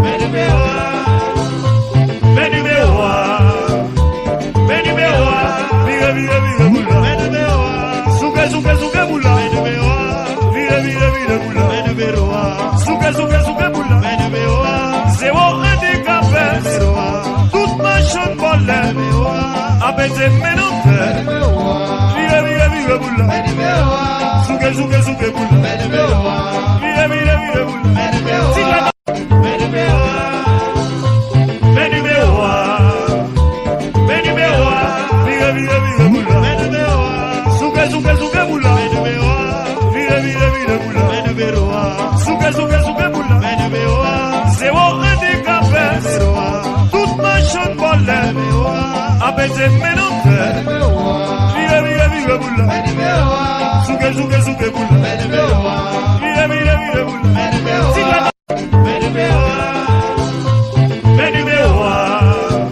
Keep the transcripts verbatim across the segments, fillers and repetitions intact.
Men nimewo a. Men nimewo a. Men nimewo a. Vire, vire, vire boul la. Men nimewo a. Souke, souke, souke boul la. Men nimewo a. Vire, vire, vire boul la. Men nimewo a. Souke, souke, souke boul la. Men nimewo a. Zewo andikape. Nimewo a. Tout machann vòlè. Nimewo a. Ap peze men nan fè. Nimewo a. Vire, vire, vire boul la. Men nimewo a. Souke, souke, souke boul la. Men nimewo a. Vire, vire, vire boul la. Men nimewo a. Ti grenn Men nimewo a. Men nimewo a. Men nimewo a. Vire, vire, vire boul la. Men nimewo a. Souke, souke, souke boul la. Men nimewo a. Vire, vire, vire boul la. Men nimewo a. Souke, souke, souke boul la. Men nimewo a. Zewo andikape. Nimewo a. Tout machann vòlè. Nimewo a. Ap peze men nan fè. Nimewo a. Vire, vire, vire boul la. Men nimewo a. Souke, souke, souke boul la. Men nimewo a. Vire, vire, vire boul la. Men nimewo a. Ti grenn Men nimewo a. Men nimewo a.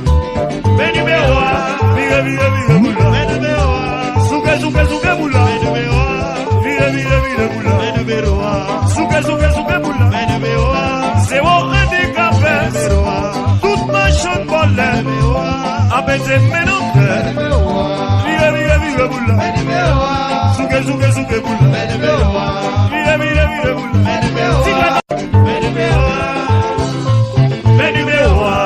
Men nimewo a. Vire, vire, vire boul la. Men nimewo a. Souke, souke, souke boul la. Men nimewo a. Vire, vire, vire boul la. Men nimewo a. Souke, souke, souke boul la. Men nimewo a. Zewo andikape. Nimewo a. Tout machann vòlè. Nimewo a. Ap peze men nan fè. Nimewo a. Vire, vire, vire boul la. Men nimewo a. Souke, souke, souke boul la. Men nimewo a. Vire, vire, vire boul la. Men nimewo a. Ti grenn Men nimewo a. Men nimewo a.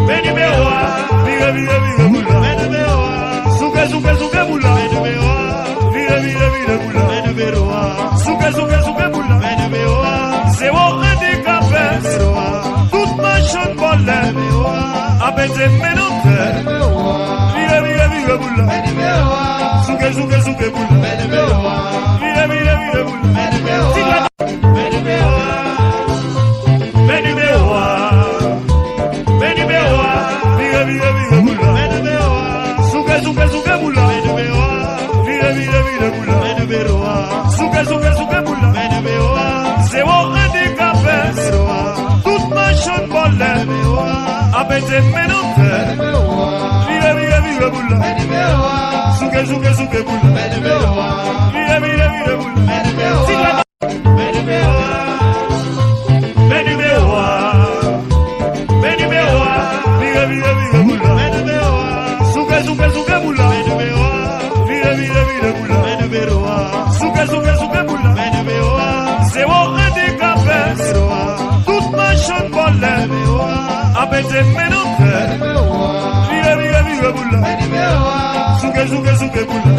Men nimewo a. Vire, vire, vire boul la. Men nimewo a. Souke, souke, souke boul la. Men nimewo a. Vire, vire, vire boul la. Men nimewo a. Souke, souke, souke boul la. Men nimewo a. Zewo andikape. Nimewo a. Tout machann vòlè. Nimewo a. Ap peze men nan fè. Nimewo a. Vire, vire, vire boul la. Men nimewo a. Souke, souke, souke boul la. Men nimewo a. Vire, vire, vire boul la. Men nimewo a. Ti grenn Men nimewo a. Men nimewo a. Men nimewo a. Vire, vire, vire boul la. Men nimewo a. Souke, souke, souke boul la. Men nimewo a. Vire, vire, vire boul la. Men nimewo a. Souke, souke, souke boul la. Men nimewo a. Zewo andikape. Nimewo a. Tout machann vòlè. Nimewo a. Ap peze men nan fè. Nimewo a. Vire, vire, vire boul la. Men nimewo a. Souke, souke, souke boul la. Men nimewo a. Vire, vire, vire boul la. Men nimewo a. Ti grenn Men nimewo a. Men nimewo a. Men nimewo a. Vire, vire, vire boul la. Men nimewo a. Souke, souke, souke boul la. Men nimewo a. Vire, vire, vire boul la. Men nimewo a. Souke, souke, souke boul la. Men nimewo a. Zewo andikape. Nimewo a. Tout machann vòlè. Nimewo a. Ap peze men nan fè. Nimewo a. Vire, vire, vire boul la. Men nimewo a. Souke, souke, souke boul la.